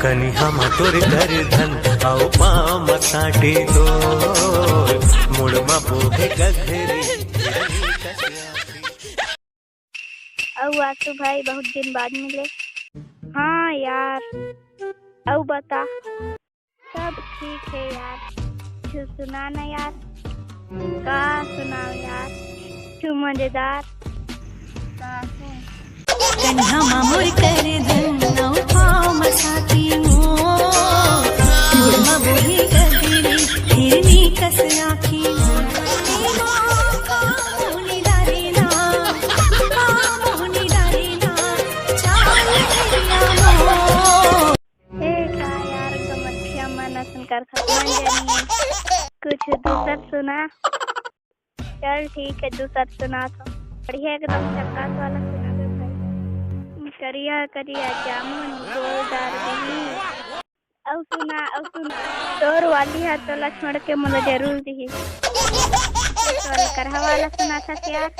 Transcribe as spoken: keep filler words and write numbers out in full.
कनिहा म तोर करधन अउ पाँव म साटी तोर, मुड़ म बोहे गघरी। अउ आशु भाई, बहुत दिन बाद मिले। हाँ यार, अउ बता। सब ठीक है यार, कुछ सुना ना यार। का सुनाओ यार, कुछ मजेदार। कन्हा मामुर कर धन, पाँव म साटी मोर, मुड़ म बोहे गघरी, हिरनी कस आँखी मोर। ए का यार, गमछिया मन असन कर खत्म जानी, कुछ दूसर सुना। चल ठीक है, दूसर सुना तो बढ़िया एकदम चक्कास वाला सुना दे भाई। करिया करिया जामुन गोल डार दही। अउ सुना, अउ सुना। तोर वाली हा तोला छोड़ के मोला जरूर दिही। वाला करहा वाला सुना था यार।